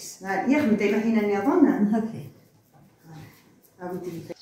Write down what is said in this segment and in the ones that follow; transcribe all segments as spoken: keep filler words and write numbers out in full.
Yaxem dayma ḥina nniḍen. Awi-d.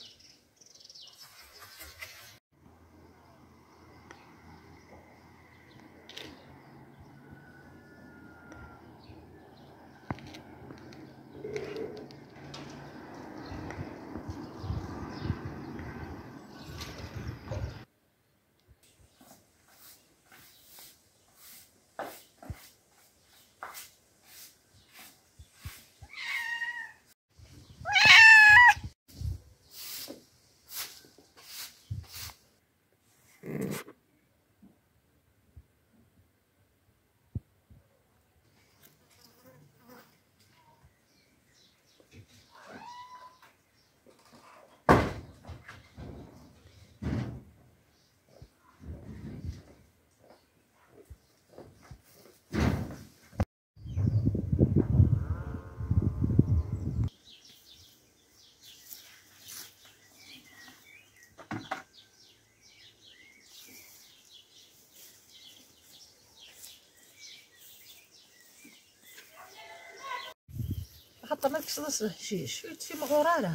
Xaṭer ma tekkseḍ-as leḥcic, ur yettimɣur ara.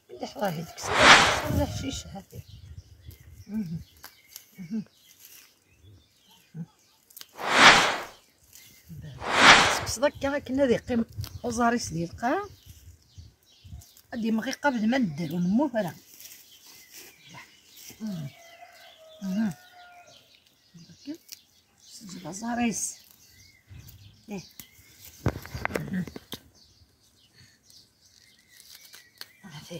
Mliḥ, rahi tekkseḍ, tekkseḍ leḥcic, hati. Mhm. Mhm. Tekkseḍ akka akken ad iqqim uẓar-is di lqaɛ. Ad imɣi qabel ma nedder, ur nemmut ara. Mhm. Mhm. Seǧǧed aẓar-is. Ih. Aɛti.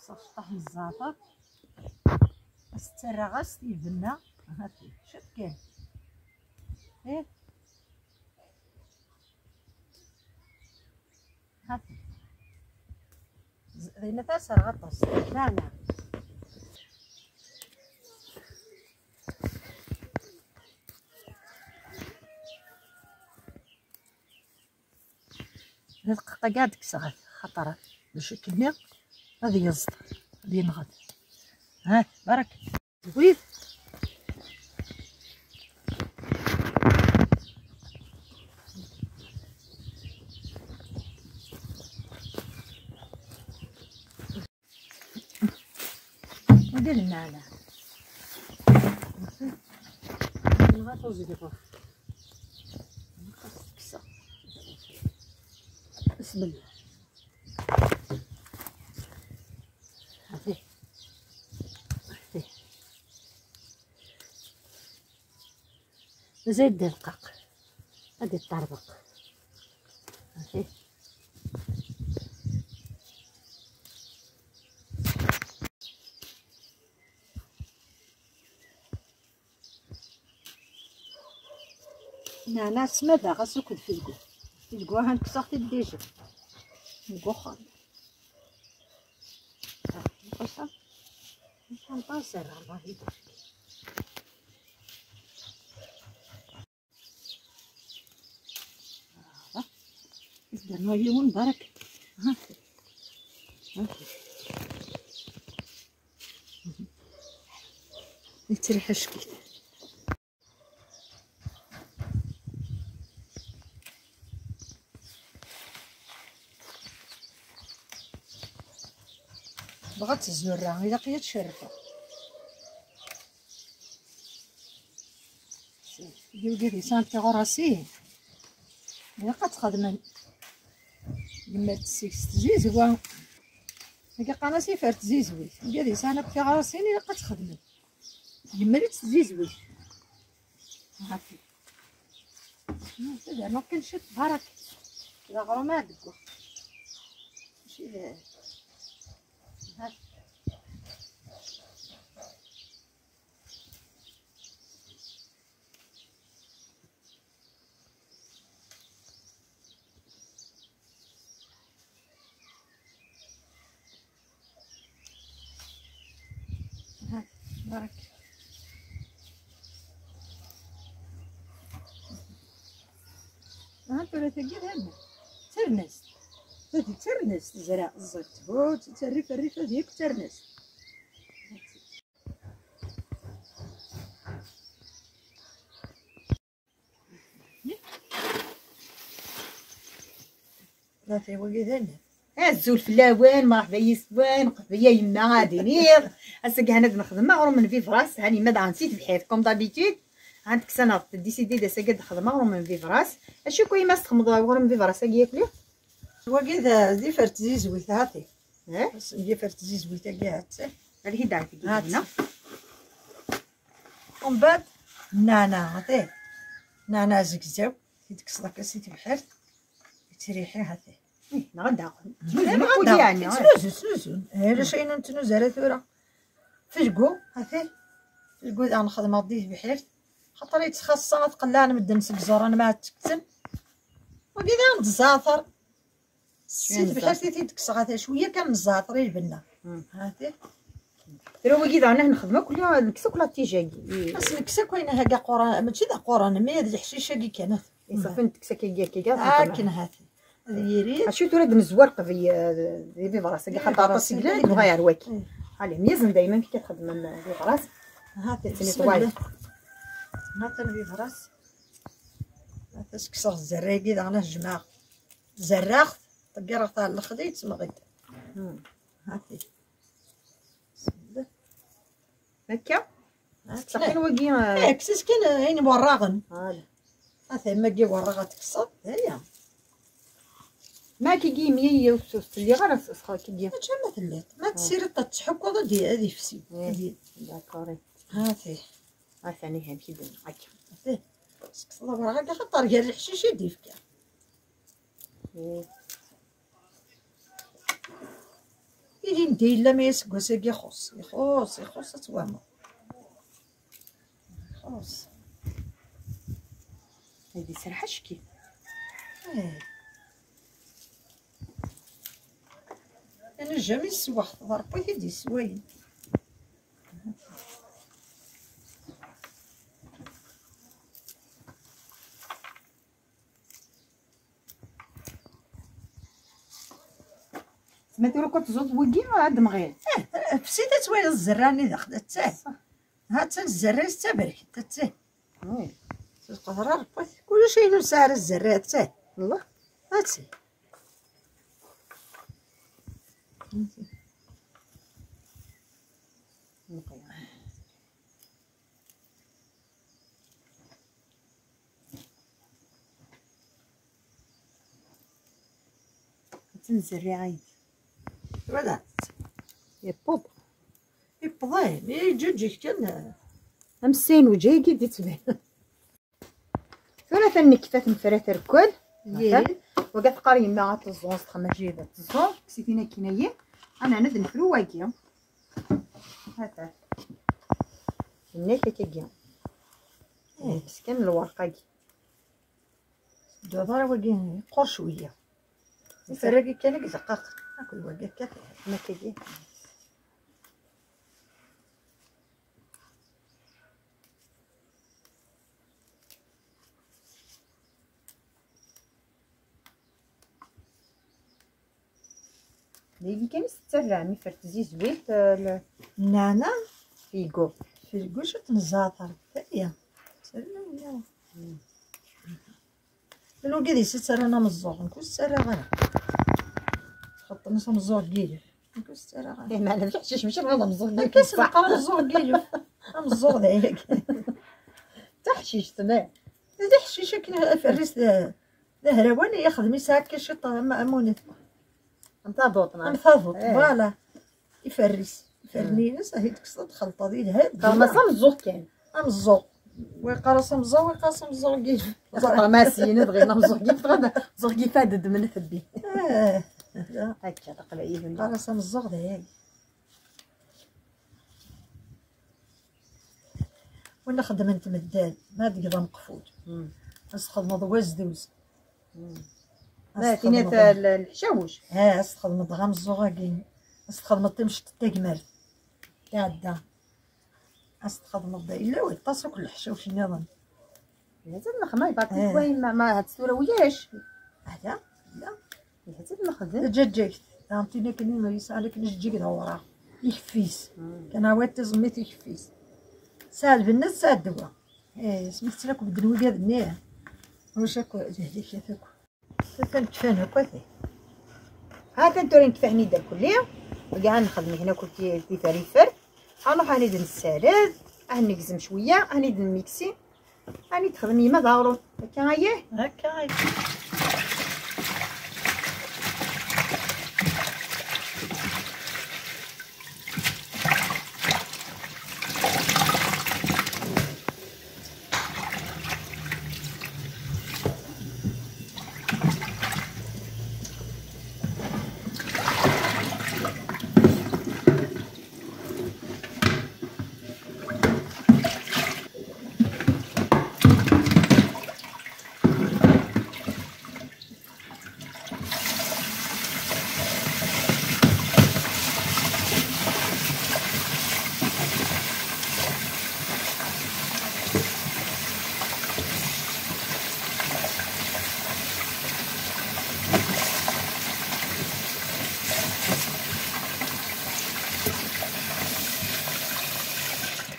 Ṣaḥ, ṣaḥ n zzɛter. As-ttarraɣ-as tibenna. Hati, cab kan. Eh? Hati. Z-, dinna ta serɣ aṭas. Nana. D lqaqa kɛad kkseɣ, xaṭer lcik-nni ad yeẓḍ, ad yenɣed. Ha, barek. Wid. Anda lmeɛna? Nɣa tuẓgi ɣef. Nɣa tekkseɣ. Bismillah. Hadi. Hadi. Mazal d arqaq. Ad iṭṭerḍeq. Hadi. Nana, ssmadaɣ-as akked filgu. Filgu, ahan kkseɣ-t-id déjà. Deg uxxam. Ah, nqeṣṣer. Nqeṣṣer, Allah ibarek. Ah. Yerna yiwen, barek. Ha. Ha. Yettriḥ acek-it. Bɣa ad tezurra, ilaq-iyi ad cerfeɣ. Yewgad yesɛan tiɣurasin, ilaq ad txedmen. Yemmer-itt seg-s tzizwa. Agi qqaren-as ifer tzizwit. Yewgad yesɛan akk tiɣurasin, ilaq ad txedmen. Yemmer-itt tzizwit. Hafi. Ad rnuɣ kan ciṭ barak. D aɣrum ara deggeɣ. Mačči d, hafi. Ha, barek. Ha, tura tagi d arma. D tarnast. Tagi d tarnast, zra, ẓẓiṭ, hut, terrif, rrif, ad yakk d tarnast. Ata wagi d annar. Azul fell-awen, merḥba yis-wen, qbel ya yemma ad iniɣ. Ass-agi hana ad nexdem aɣrum n vivras, hani ma daɣen si tebḥirt, comme d'habitude. Ɛand kksaneɣ décidé d ass-agi ad nexdem aɣrum n vivras. Acu kan ma s-txedmeḍ aɣrum n vivras-agi yakli? Wagi d, d ifer tzizwit, hati. Eh? D ifer tzizwit-agi, hati. Ad hi-d-ɛetigi hati. Umbeɛd, nneɛneɛ, hati. Nneɛneɛ zegzaw, i d-tekkseḍ akka si tebḥirt, yettriḥi, hati. Ih, neɣ ad d-aɣen. Ih, neɣ ad d-aɣen. Ttnuzun, ttnuzun. Eh, ulac ayen ur nettnuzu ara tura. Felgu, hati. Felgu daɣen xedmeɣ di tebḥirt. Xaṭer yettxaṣṣa ad qellɛen medden seg iẓerran ma ad ttekksen. Wagi daɣen d zzeɛter. Si tebḥirt i t-id-kkseɣ, ata cwiya kan n zzeɛter i lbenna. Hmm. Hati. Tura wagi daɣen ad nexdem akk, nekkes akk la tige-agi. As nekkes akk ayen hagi aquran, mačči d aquran, mi d leḥcic-agi kan. Iṣafi nekkes akka, akka, akka. Akken hati. Ad yiri. Acu tura d-nezwar qbel, eh, di vivras-agi, xaṭer aṭas i yellan, nebɣa ar waki. Mm. Allez, myazen dayman kif txedmem vivras. Hati, tini bismillah. Hati vivras. Hati, skeɣ zzerra-agi daɣen ad jemɛeɣ. Zerraɣ-t, ṭeggireɣ-t ɣer lexdi, yettmeɣ-d. Hmm. Hati. Akka? Akka. Saxin wagi, eh, eh, kkes-as kan, eh, ayen werraɣen. Voilà. Ata ma agi werraɣ ad tekkseḍ, aya. Ma kigi mya yiwet ur telliɣ ara s-, s-, kigi. Mačči ma telliḍ. Ma tessiriḍ ad tettḥukkuḍ ad y-, ad yefsi. Eh, ad y-, d'accord. Hati. Atan ihi amek i d-nniɣ akka. Hati. Tekkseḍ awraɣ-agi, xaṭer gar leḥcic i d-yefka. Eh. Ilindi yella, ma aseggas-agi ixuṣ, ixuṣ, ixuṣ ad twehmeḍ. Ixuṣ. Ad iserreḥ acki. Eh. Ana jamais sswaɣ, d Ṛebbi i t-id-yesswayen. Ma tura kod tẓuḍ wigi, ad d-mɣil. Eh, fsit ad twaliḍ zzerra-nni daxel, atta. Ṣṣeḥ. Ha-tt-an zzerra-s d taberkant, atta. Oui. Tqeḍra Ṛebbi. Kullec ayen ur nesɛi ara zzerra, atta. Wallah. Atta. Attan zerriɛa-yi. Wala. Yewweḍ. Yewweḍ, eh, mi yeǧǧuǧeg kan. Am sin wejhigi d-yettban. Tura atan nekfa temfra terkul. Yiri. Waga teqqar yemma ad teẓẓu, ad texdem ajeḥniḍ ad teẓẓu. Kkes-iten akkin-ayi. Ad nɛned nefru wagi. Ata. Yenna-k akkagi. Eh. Kkes kan lwerq-agi. Ddudar wagi yeqqur cwiya. Iferragi kan i izeqqaq. Akked wagi akka. Akkagi. Dagi kan i s-tettarram, ifert tizizwit, eh, le- Nneɛna, figu. Figu, cwiṭ n zɛter. Tagi. Ttarra-yaɣ. Llan wigad i s-yettarran ameẓẓuɣ, nekk ur s-ttarraɣ ara. Xaṭer-nnes ameẓẓuɣ n yilef, nekk ur s-ttarraɣ ara. Eh, meɛna d aḥcic, mačči d ameẓẓuɣ n yilef. Akka s-neqqar ameẓẓuɣ n yilef. Ameẓẓuɣ d ayagi. D taḥcict, ne? D aḥcic akken aferris d, d ahrawan i yexdem, yesɛa akka ciṭ am, am unit. Am taḍuṭ, neɣ? Am taḍuṭ, eh. Voilà. Iferris. Iferni-ines, ahi tekkseḍ, txelṭeḍ, yelha. Qqaren-as ameẓẓuɣ kan. Ameẓẓuɣ. Wa yeqqar-as ameẓẓuɣ, wa yeqqar-as ameẓẓuɣ n yilef. Ẓer ma syin ad ɣilen ameẓẓuɣ n yilef, dɣa ameẓẓuɣ n yilef ad ddmen tebbi. Eh, la. Akka, taqbaylit. Yeqqar-as ameẓẓuɣ d ayagi. Win xeddmen-t medden, ma deg d ameqful. Mm. Ad s-txedmeḍ wazduz. Mm. Ad s-txedmeḍ, ma tin, l-, lḥcawec. Ha, ad s-txedmeḍ dɣa ameẓẓuɣ-agi. Ad s-txedmeḍ timceṭ n tagmert. Tɛedda. Ad s-txedmeḍ da. Yella waṭas akk leḥcawec nniḍen. Mazal nexdem, baṭi, eh, wayen ma, ma, ha-tt tura ulac. Ala, ala. Mazal nexdem. Taǧaǧǧagt. Daɣen tin akken i yesɛan akken ajeǧǧig d awraɣ. Ikeffis. Mm. Kan ɛawad tiẓemmit ikeffis. Tesɛa lbenna, tesɛa ddwa. Eh, asmi tettlaku bedden wigad-nni. Ulac akk, lehlak akk. Atan kfan akk, atan. Atan tura nekfa-ten-id akk-nni. Wagi ad nexdem hna akk ti-, tiferifert. Ad nruḥ ad ten-id-nessared, ad ten-negzem cwiya, ad ten-id-nmiksi, ad ten-id-texdem yemma d aɣrum. Akka ayah? Akka ayah.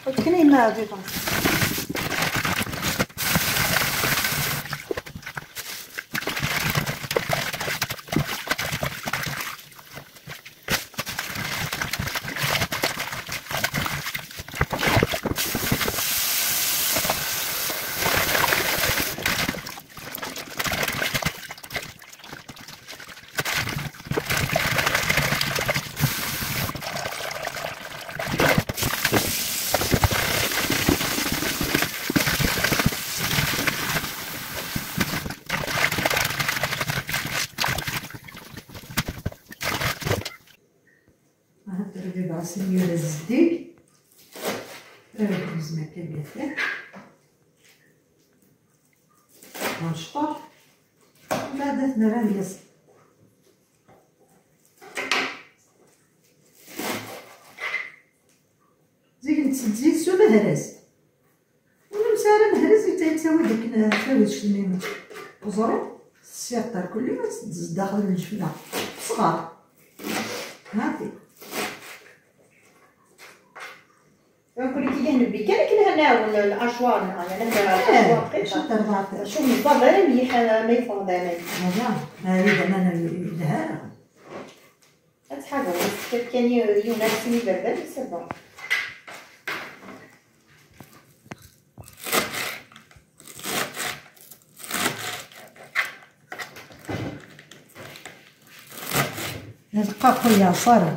Akken yemma ɛziza. Aha, terbiḍ-as imir zeddig. Terbiḍ zmakka gati. Amecṭuḥ. Mbeɛd ad t-nerr ad yas. Zik nettezzi s umehraz. Ur nemsi ara mehraz, yettawi-d akken tawit cemima. Uẓru, ssiɣ tarkulli, ad tt-ddez daxel n lǧefna. Ṣṣɣar. Hati. Donc, nekk kan nebbi kan akken ad nɛawen lacwar-nneɣ, yani, ad nɛawen lacwar. Eh, acu terbaɛt? Acu meẓẓad ara mliḥ, ma yeffeɣ d aman. Voilà, ah, d aman yelhan. Ad tḥadreḍ, ad tekker kan yiwen ar sin iberdan, c'est bon. Lqaxu yeɛṣara.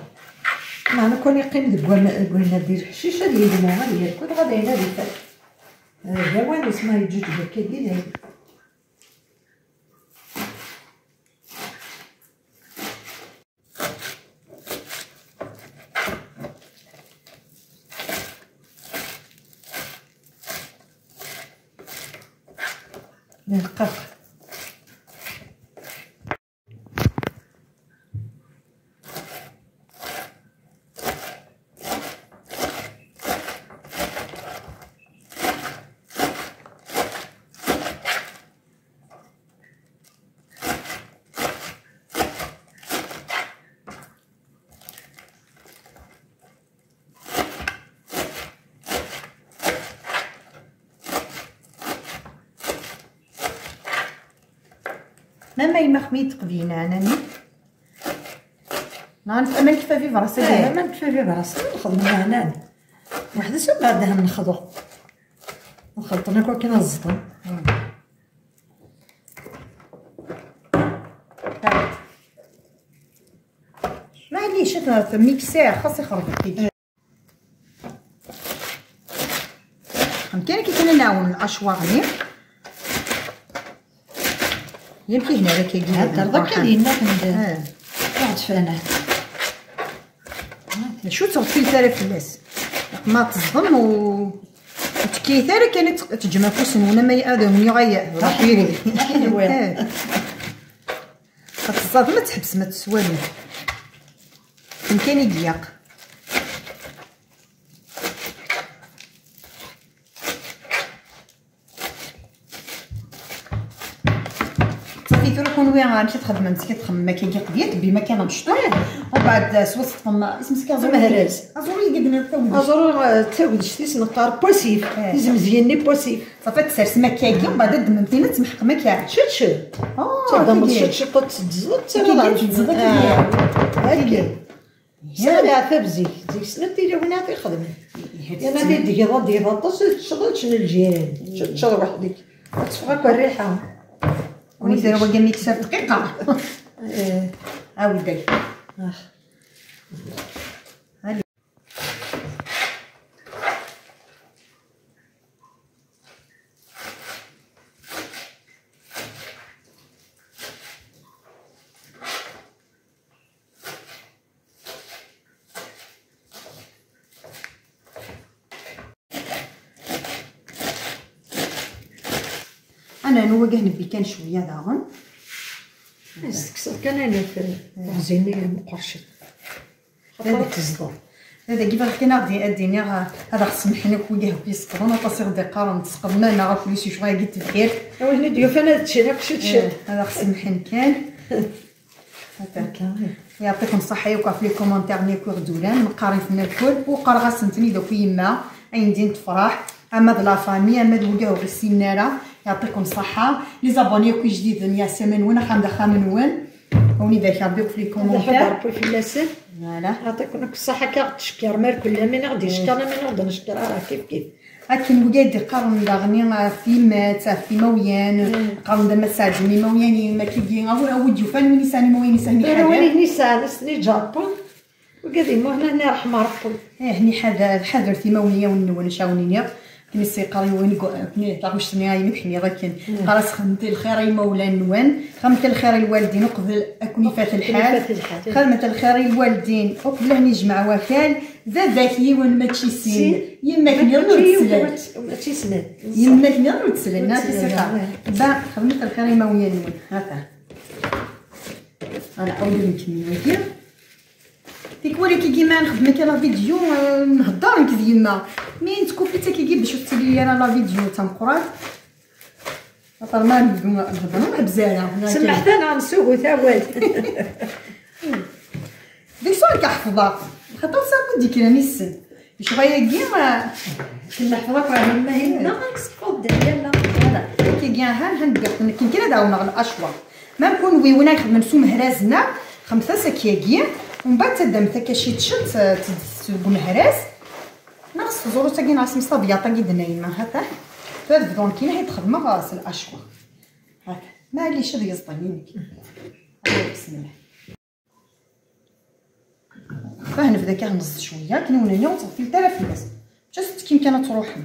Meɛna kan yeqqim deg wama-, deg wayen di leḥcic, ad yegmu, ad yerked, ad ayen ad ifat. Eh, d awal usma yeǧǧuǧ akkagi, d ayen. Ndeqqeq. Mama yemma xmi teqdiyin ɛnani. Nɣan aman kfa vibras. Eh, aman kfa vibras nxedm ɛnan. Weḥd-s umbeɛd ad nexḍu. Nxelṭen akk akken ad ẓḍen. Maɛlic, ad tmikser, xas ixerbeq-ik. Amkan akka kan ad nɛawen lacwar-nni. Yamk ihna ara kagi. Heddreḍ akka d yemma-tneɣ. Ah. Iɛeṭfan-a. D acu ur ttɣeffilet ara fell-as. Ma teẓdem u ur tekkayet ara kan ad teǧǧem afus-nwen ama ad awen-yuɣ aya. Aḥlewel. Aḥlewel. Ad teẓẓadem ad tḥebsem ad teswalem. Amkan i d-yaq. Ṣafi tura kunwi amek i txedmem? Zik txemmem akkagi qbel tebbim akan amecṭuḥ, umbeɛd s wass teṭṭfem isem-is akka aẓuri. Amehraz. Aẓuri i yedden tawedct. Aẓuri, eh, d tawedct-is neqqar poisif. Eh. Izemziyen-nni poisif. Ṣafi ad tsersem akkagi, umbeɛd ad ddmem tin ad tmeḥqem akka. Ciṭ ciṭ. Ah, ttaddameḍ ciṭ ciṭ ad teddzeḍ, ad terreḍ. Akka teddzeḍ akka. Ah, akka. Sɛiɣ leɛtab zik, zik snat tilawin ad t-ixedmen. Yerna ad d-tgiḍ, ad d-tgiḍ aṭas, ad teččeḍ, ad ččen lǧiran. Teččeḍ weḥd-k. Ad teffeɣ akk rriḥa. Win terra wagi mikser dqiqa. Eh. Awday. Ah. Ana nu wagah nebbi kan cwiya daɣen. Ad s-tekkseḍ kan ayen ɣef teɣzi-nni meqqer ciṭ. Xaṭer ad tezḍeḍ. Dagi bɣiɣ kan ad d-, ad d-iniɣ, ad aɣ-semḥen akk wigah akk yesqḍen, aṭas i ɣ-d-iqqaren tesqḍem-aneɣ akk, ulac lecɣal-agi n tebḥirt. A win i d-yufan ad ččen akk ciṭ ciṭ. Eh, ad aɣ-semḥen kan. Atan. Akka, eh. Yeɛṭikum ṣṣeḥḥa yakk ɣef les commentaires-nni akk i ɣ-d-uran, neqqar-iten akk, u qqareɣ-asen-ten-id akk i yemma, ayen din tefreḥ, ama d la famille, ama d wigah ur ɣ-issinen ara, yeɛṭikum ṣṣeḥḥa. Les abonnés akk ijdiden, yeɛsam-nwen, axxam d axxam-nwen. Ad wen-ibarek Rebbi akk f les commentaires. Ad iḥudd Rebbi fell-asen. Voilà. Yeɛṭikum akk ṣṣeḥḥa, akka ɣ-d-tcekkir, mer kul amin i ɣ-d-icekkiṛ, amin ur ɣ-d-neckiṛ ara, kif kif. Akken wigad d-iqqaren daɣen ɣef yemma-s, ɣef imawlan, mm, qqaren-d ama sɛedden imawlan-im, akkagi, a wi, a wi d-yufan win yesɛan imawlan-is, ad ten-iḥader. Win yesɛan, ad ten-iǧerreb. Wigad imuhna, ad iṛḥem Ṛebbi. Ih, niḥader, ḥadret imawlan-nwen, acu awen-iniɣ. Akken i s-yeqqar yiwen, akken i taɣect-nni ay mi teḥmiḍ akken. Mm. Qqar-as xedmet lxir i imawlan-nwen, xedmet lxir i lwaldin uqbel ad ken-ifat lḥal. Ad ken-ifat lḥal. Xedmet lxir i lwaldin uqbel ad ken-ijmeɛ wakal. Baba-k yiwen mačči sin. Sin. Yemma-k nniḍen ur teslan. Mačči snat. Yemma-k nniḍen ur teslan. Ur teslan, ah. Ba, xedmet lxir i imawlan-nwen. Hata. Ala, awd ad nkemmel wagi. Tikwal akkagi ma nxeddem akka la vidéo, eh, nhedder nekk d yemma. Mi nettkuffi akkagi bac ur tettili ara la vidéo d tameqqrant. Xaṭer ma nbdu nhedder, ur nḥebbes ara. Semmeḥt-aneɣ nessugut awal. Deg ṣṣur ka ḥefḍeɣ. Xaṭer sami d-ikkren issen. Lecɣal-agi, ah, akken neḥfeḍ akk ɣer yemma-hin-nneɣ, ad k-sefḍeɣ yal. Voilà. Akkagi, aha, aha, nebda. Nekk kan ad ɛawneɣ lacwar. Ma kunwi win ay xedmen s umehraz-nneɣ, xedmet-as akkagi, mbeɛd taddamt akka ciṭ ciṭ, eh, teddet deg umehraz. Neɣ s tẓurut-agi, neɣ s msṭabyaṭ-agi d-nayma, hata. Tura ad bduɣ nekkini ad xedmeɣ, eh, s lacwar. Hata. Maɛlic ad yeẓḍem yinek. Bismillah. Fah nebda kan neẓd cwiya, akken ur nini ur ttɣeffilet ara fell-as. Just ttekkim kan ad truḥem.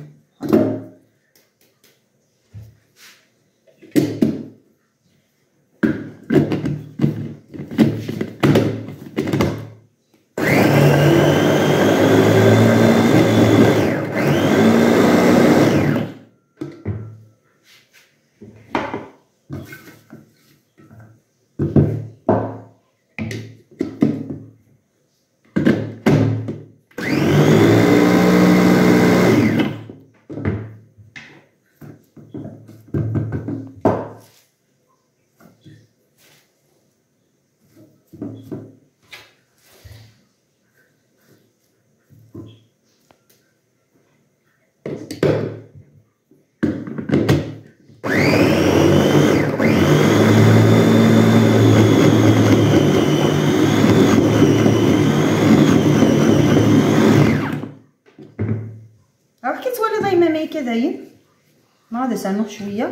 Ad s-rnuɣ cwiya.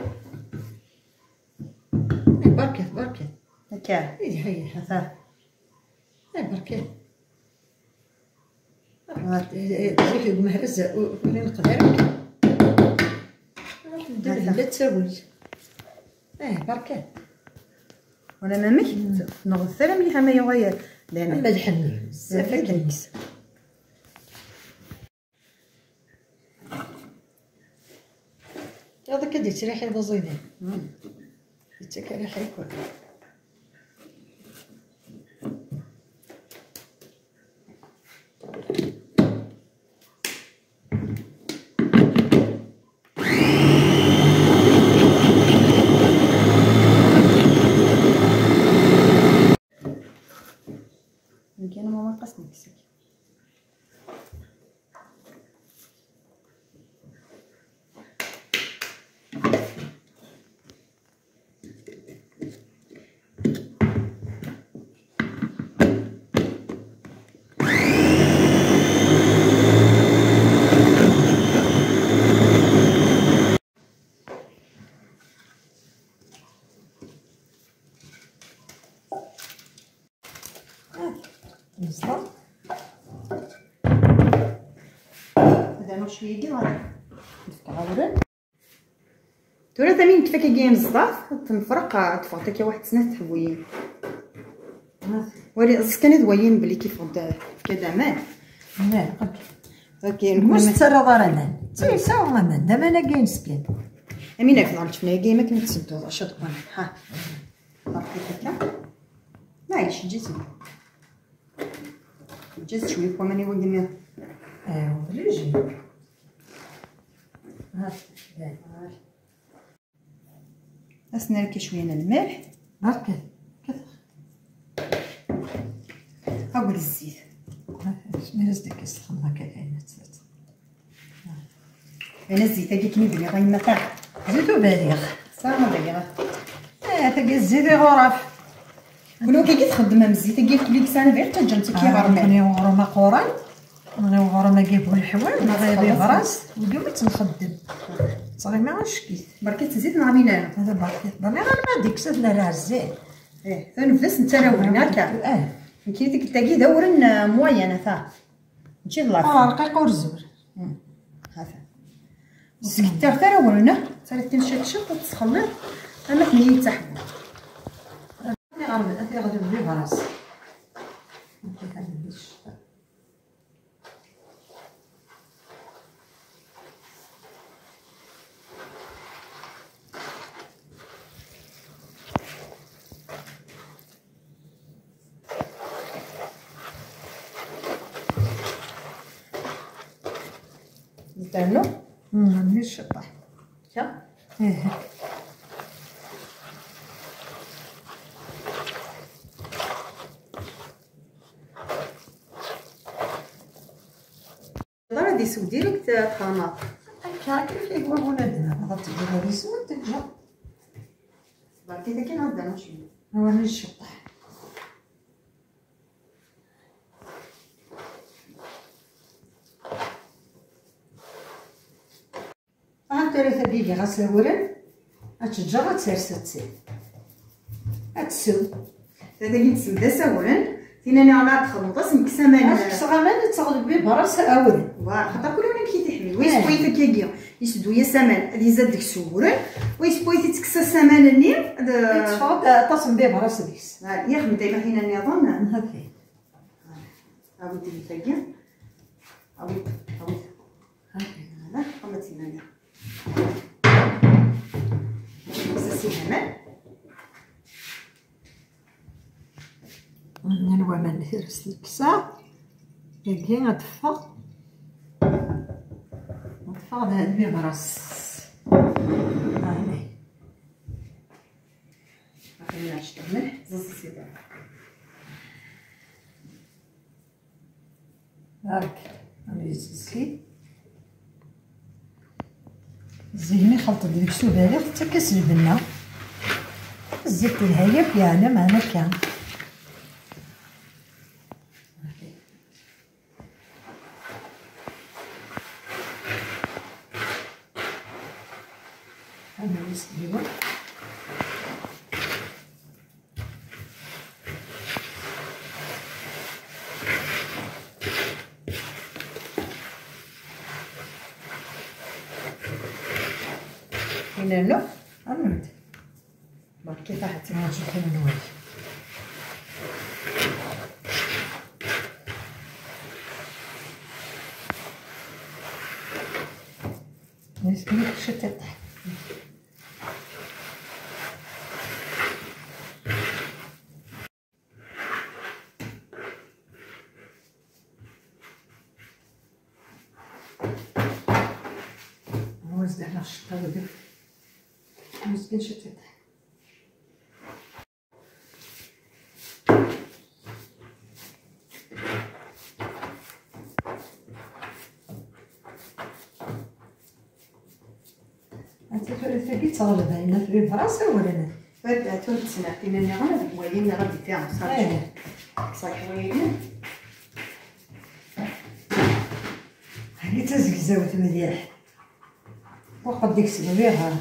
Eh, barket, barket. Akka. Ih, ih, ih. Ata. Eh, barket. Barket. Eh, eh, zik deg umehraz, u-, ur neqder. Ata. La ttawil. Eh, barket. Wala mamek? Neɣ tala mliḥ ama yuɣal d aman. Ama d ḥenni. Bzzaf akken. Iḍ akka d-yettriḥi d aẓidan. Yettak riḥa yakk. Nekk ana ma qqas nekk. Nezḍa. Ad rnuɣ cwiya deg iɣer. Nefk awren. Tura tami nekk akka n zdat, ad tenfreq, ad teffeɣ akka waḥed snat teḥbuyin. Wali, ẓẓes kan ad walin belli kif ɣed tefka-d aman. Nniɣ, ok. Ok, ur s-tettarraḍ ara aman. Ttaysa aman, d aman-agi meskin. Amin, ak ḍan tfna-agi, ma akken ad tsedduḍ, acu ad qqen. Ha. Berka akka. Maɛic, ǧǧet-tt. Ǧǧet-tt cwiya n waman i wagi nniḍen. Ah, obligé. Ha, ad s-nerr cwiya n lmelḥ. Berka. Akked zzit. Asmi ara s-d-tekkes texdem akka kan. Ana zzit-agi akken i d-nniɣ a yemma ta. Zzit ubaliɣ. Sa ma baliɣ. Eh, tagi zzit iɣuraf. Kunwi akka i txeddmem zzit-agi, tuli deg sanbir, ttaǧǧam-tt akka iɣerman. Neɣ iɣurm aquran, neɣ iɣurm-agi bu leḥwal, neɣ d ibras, wigi umi tt-nxeddem. Ttɣima acek-it. Berka-tt zzit neɣ mina? Hada berka-t. Berka alma d-ikkes ad nerr ar zzit. Eh, tanebdast n tarawin, akka. Eh. Nekk tikkelt-agi d awren, eh, moyen, ata. Mačči d lafi. Ah, rqiq ur zur. Hmm. Hata. Ur skettiret ara awren, ah. Ttariḍ kan ciṭ ciṭ, ad tesxelliḍ. Ama tneyyi d taḥbult. Ad iɣrem, ad iɣrem di bras. Akka kan, di ccfa. Nternu? Hmm, rnu ciṭṭaḥ. Ka? Ih. Ad isew direct, eh, txermaḍ. Akka, akka, akka, i wabun ad nɛerḍ ad teǧǧeḍ ad isew, ad teǧǧeḍ. Berka-t akin, ad d-rnuɣ cwiya. Awal n cceṭṭaḥ. Aha tura tagi giɣ-as awren, ad tt-ǧǧeɣ ad ters ad tsew. Ad tsew. Tadagi tsemd-as awren, tin-nni ala ad txedmeḍ-as, nekkes aman. Ad kkseɣ aman, ad teɣleb i berra s awren. Wa, xaṭer kul amek i t-iḥmil. Wa yessewway-it akkagi, yesseddu-yas aman, ad izad deg-s uwren, wa yessewway-it, tekkes-as aman-nni, ad teffeɣ-d aṭas n bibras deg-s. Ah, yaxdem-d ayma ḥina nniḍen. Hafi. Awi-d tagi. Awi-d, awi-d. Voilà, am ad tt-nniḍen. Sasi aman. Nnan waman ters leksa. Tagi ad teffeɣ. Ad teffeɣ d, d bibras. Allez. Aql-i nɛecc lmelḥ, ẓẓes iḍ. Hak, am yezzi. Zzit-nni xelṭeɣ deg-s ubaliɣ, tettak-as lbenna. Zzit telha yakk, yeɛna meɛna akka. Nernu, rnu-d. Berka taḥet. Ah, cukran nwen. Yesmik ciṭiṭ. هو زعما الشطة وداك. مسكين شتيت. هانتي تولي تاكي تغلب، هنا في البراس أولا. هاد هاتو نتسنى عطينا نغمة ديك موين غادي فيها صافي. إيه. صافي وين؟ هاني تزكزاوت مليح. وقد ديك سبويها.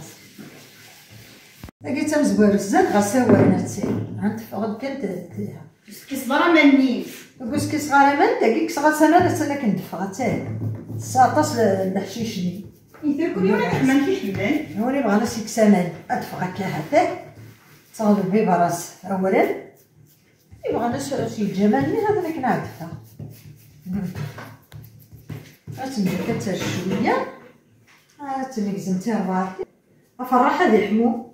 هاكي تمزوار بزاف غا ساوان هاتي. غنتفغد كان ت-، تيها. بس كي صغار ما نيش. بس كي صغار ما انت كيك صغار سنة لا سنة كنت فغتان. تسعطاش ل-، لحشيشني. إذا كل يوم نحمل كي حمل. هوني بغانا سيك سمان. أدفغ هكا هاتي. تصاوب بي براس. أولا. يبغى نس-، شي جمال من هذا اللي كنا عندها. هاتي نجيب حتى شوية. هاتي نقزم تاع بعض. أفرح هذه يحمو.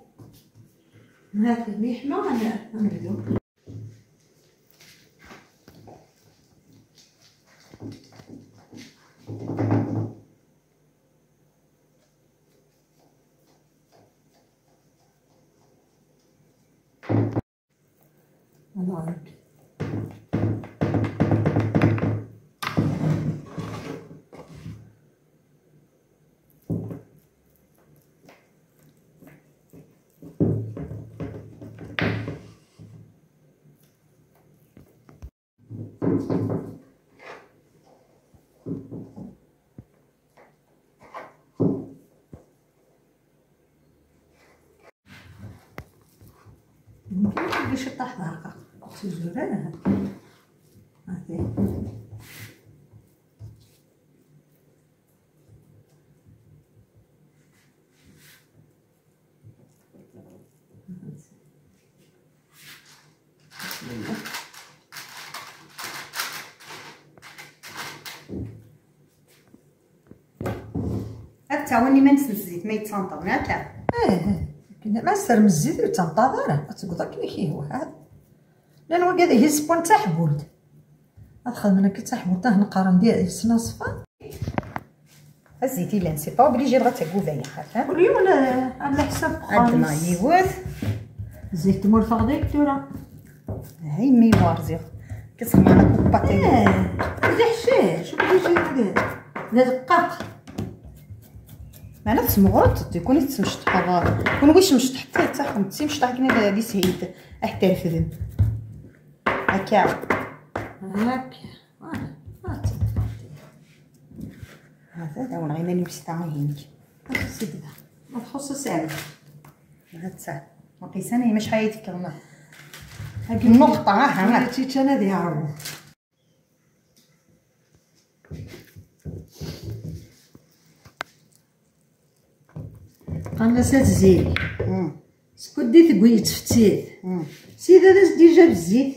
هاتي يحمى، أنا نبدو. الله عليك. يمكن تلقى شي طاح هكا. اختي زهرة هكا. هاكي. Ad tawin iman-nsen s zzit ma yettanṭaḍ, neɣ akka? Ih, ih. Akken ma serm zzit ur ttɛeṭṭaḍ ara, ad teggeḍ akken i k-yehwa. Llan wigad ihi sewwen taḥbult. Ad xedmen akka taḥbult, ah, neqqaren di, di snaṣfa. Zzit yellan, c'est pas obligé dɣa d taguda, yaxaṭer. Kul yiwen, eh, ɛla ḥsab ad d-nɣ yiwet. Zzit tmurt ɣ deg tura. Hay mi warziɣ. Kis xmana kuppati. Eh, d iḥcic, obligé d, d rqaq. Meɛna tesmeɣreḍ-t, kun i tesmecṭḥeḍ, kun wi smecṭḥeḍ, taxemt d timecṭaḥ akken ad, ad ishid, ad terfden. Akka. Akka. Voilà. Hata. Hata, d awen ɣiman imecṭaḥ ihinek. Hata sibda. Ma txuṣṣ sɛid. Hata. Waqil sani, mac ḥaya tefkiḍ ma. Hagi nnuqṭa, aha. Hagi teččan ad iɛrew. Qqaren-as atzil. Mm. Skud i tegwi yettfettit. Mm. Sida d as déjà bezzit.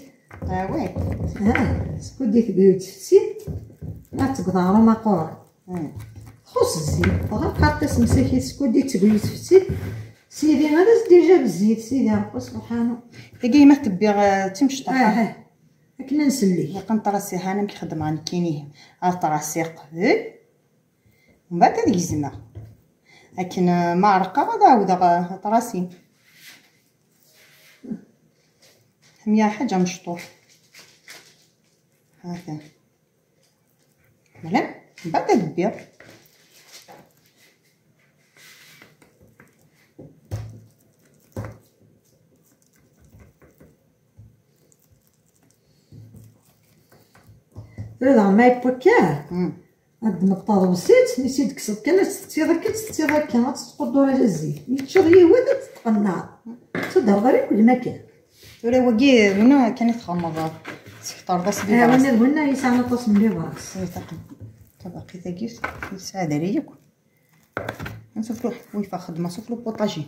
Ah ouais. Ah, skud i tegwi yettfettit. Ma teggeḍ aɣrum aquran. Mm. Txuṣ zzit. Dɣa txaṭ-as msakit skud i tegwi yettfettit. Sidi ad as déjà bezzit. Sidi Ṛebbi subḥanu. Tagi ma tebbiɣ, eh, timecṭaḥ. Ah, ah. Akken ad nselli. Ilaq ad nṭrasi, ha amek xeddmeɣ nekkini. Ad ṭrasiɣ qbel, mbeɛd ad gezmeɣ. Akken, eh, ma ɛerqeɣ, ad ɛawdeɣ, eh, aṭrasi. Hmiya ḥaǧa mecṭuḥ. Hata. Mala, mbeɛd ad bbiɣ. Tura daɣen ma yewwa akka, mm, ad d-meṭṭaḍ wsit, mi s-id-kkseḍ kan, ad tt-tettiḍ akka, ad tt-tettiḍ akka, ad tettquddur ala zzit. Mi teččiḍ yiwet, ad tettqennaḍ. Ad teddreḍ ara akk d makan. Tura wagi, winna kan i txedmeḍ, tsekṭreḍ-as di, ah, winna d winna yesɛan aṭas n libras. Tabaqit-agi, yesɛa diri yakk. Sauf le, oui, فخدمة، sauf le potager.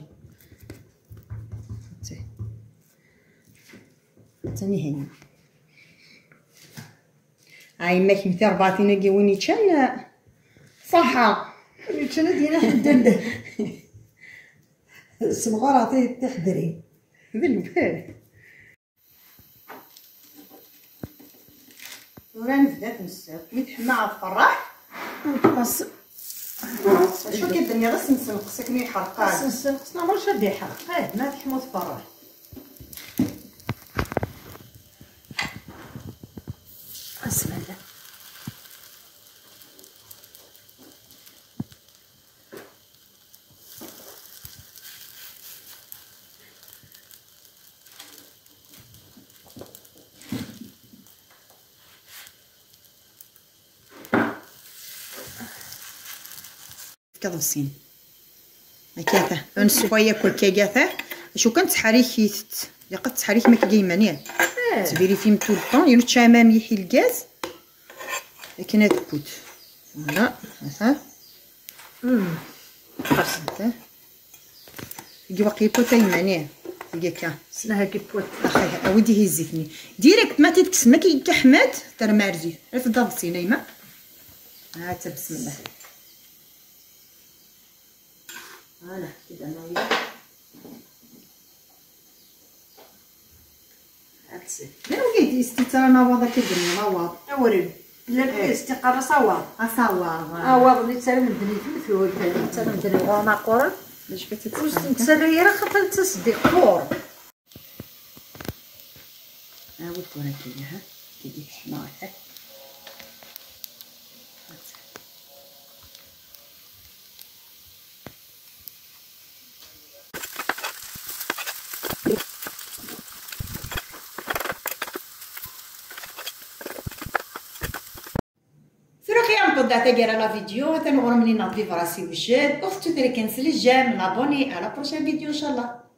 Tani هنا. هاي ما كنتي أربعة تناقي وين يتشن. صحة. يتشن دينا حدن. سمغورة تي-، تحضري. بالبال. ورا نبدا نساو. مي تحمى عاد فرح. نخلص. شو كدير؟ غير سنسن، خصك مي يحرق. سنسن، خصنا مره شاد يحرق. ايه، ما تحمو تفرح. بسم الله. كضبسين. هكاكا نسويا كل كاكاتا. شو كان تحريكيت؟ يا قد تحريك ما كيجي مانيا. تبيري فيم تو الطون، ينو تشامام يحي الغاز. لكن هاد كوت. فوالا، ها. امم. خاص. ها. يجي واقي كوتا يمانيا. يجي كا. سنا هاكي بوت. اخي، اودي هي الزيتني. ديريكت ما تتكس، ما كي كحمات، ترى مارزي. غير تضاف سينيما. ها تا بسم الله. فوالا، كده ما هي. هاتسي. لا، وقيت استيتار انا واضح كده، انا واضح. اوري. لا، إيه. استيقار صواب. اصواب. اه، واضح اللي تسالم الدنيا في المثل، تسالم الدنيا غير ناقورة. باش كتتسالم. وش نتسالي راه خاطر تصدق كور. ها هو الكرة كاينة، ها، كيجي حمار، ها. Tura xi am tḍeɛ taggara la vidéo, atan ɣur-m-nni neɣ d vibrasi wjed, ur tettut ara kan s le j'aime, l'abonné, à la prochaine vidéo, inchallah.